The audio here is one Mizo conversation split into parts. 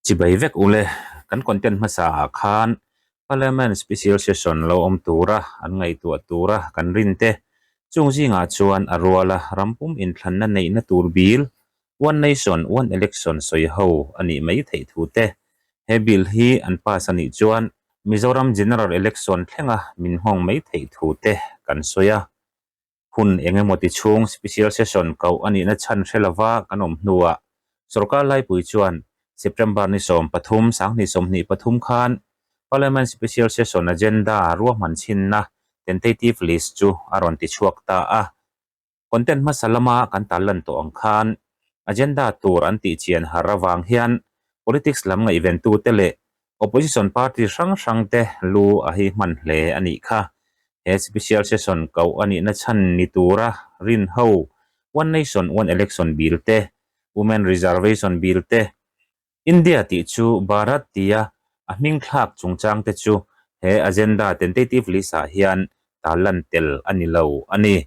Chibai vek ule, kan content hmasa ah khan Parliament Special Session lo awm tura an ngaihtuah tura kan rin te, chung zingah chuan a ruala rampum inthlanna neihna tur bill, One Nation One Election sawi ho a nih mai theih thu te, he bill hi an pass a nih chuan Mizoram General Election thlenga min nghawng mai theih thu te kan sawi a. Hun eng emaw ti chhung Special Session koh a nihna chhan hre lova kan awm hnuah Sorkar Laipui chuan September ni 13, 2023 khan Parliament Special Session Agenda ruahman chhinna Tentative List chu a rawn ti chhuak ta a. Content hmasa lama kan tarlan tawh ang khan Agenda tur an tih chian har avang hian Politics lam ngaihventute leh Opposition party hrang hrangte lu a hi hman hle a nih kha. He Special Session koh a nihna chhan ni tura rin ho One Nation One Election Bill te, Women Reservation Bill te, India tih chu Bharat tia a hming thlak chungchangte chu he agenda tentative list ah hian tarlan tel a ni lo a ni.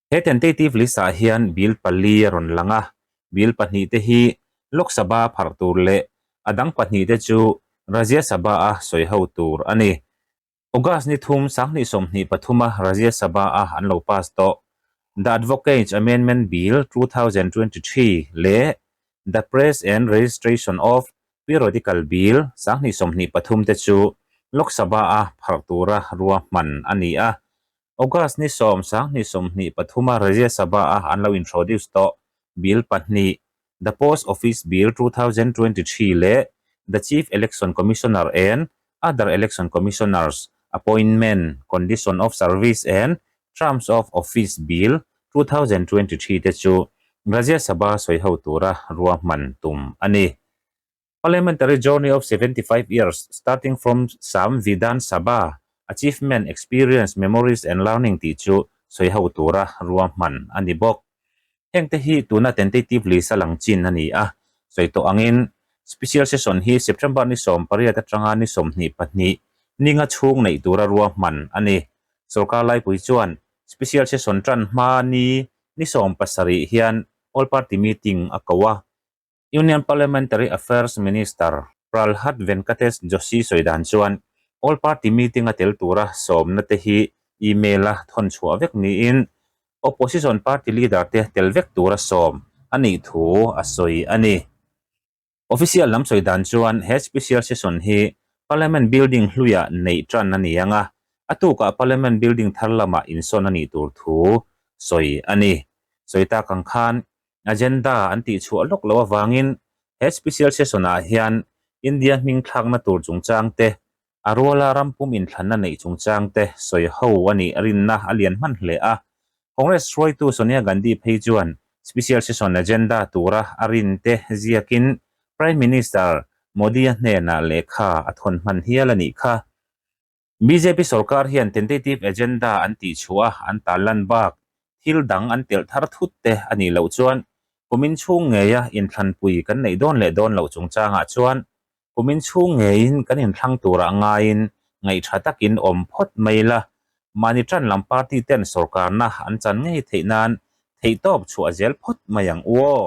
He tentative list ah hian bill pali a rawn lang a, bill pahnih te hi Lok Sabha pharh tur leh a dang pahnih te chu Rajya Sabha a sawi ho tur a ni. August ni thum 2023 a Rajya Sabha a an lo pass tawh The Advocates Amendment Bill 2023 leh The Press and Registration of Periodical Bill 2023 te chu Lok Sabha a pharh tura ruahman a ni a. August ni 10, 2023 a Rajya Sabha a an lo introduce tawh Bill pahnih, The Post Office Bill 2023 leh The Chief Election Commissioner and Other Election Commissioners, Appointment, Condition of Service and Terms of Office Bill 2023 te chu Rajya Sabha sawiho tura ruahman tum a ni. Parliamentary journey of 75 years starting from Samvidhan Sabha, Achievement, Experience, Memories and Learning tih chu sawi ho tura ruahman a ni bawk. Hengte hi tuna tentative list a lang chin a ni a, sawi tawh angin Special Session hi September ni 18 atanga ni 22 ninga chhung neih tura ruahman a ni. Sorkar laipui chuan Special Session tan hma ni ni 17 hian All Party Meeting a ko a, Union Parliamentary Affairs Minister Pralhad Venkatesh Joshi sawi dan chuan All Party Meeting a tel tura sawmna te hi email a thawn chhuah vek niin Opposition Party Leader te tel vek tura sawm a nih thu a sawi a ni. Official lam sawi dan chuan he Special Session hi Parliament Building hluiah neih tan a ni ang a, a tukah Parliament Building thar lamah insawn a nih tur thu sawi a ni. Sawi tak ang khan Agenda an tih chhuah lawk loh avangin he Special Session ah hian India hming thlakna tur chungchang te, a ruala ram pum inthlanna neih chungchang te sawi ho a nih rinna a lian hman hle a. Congress hruaitu Sonia Gandhi phei chuan Special Session Agenda tura a rin te ziakin Prime Minister Modi-a hnenah lehkha a thawn hman hial a nih kha. Bjp sorkar hian tentative agenda an tih chhuah a, an tarlan bak thil dang an telh thar thut te a nih loh chuan kumin chhung ngeia inthlanpui kan neih dawn leh dawn loh chungchangah chuan kumin chhung ngeiin kan inthlang turah ngaiin ngaihṭha takin awm phawt mai la, mahni ṭan lam party ten sorkarna an chan ngei theih nan theihtawp chhuah zel phawt mai ang u aw.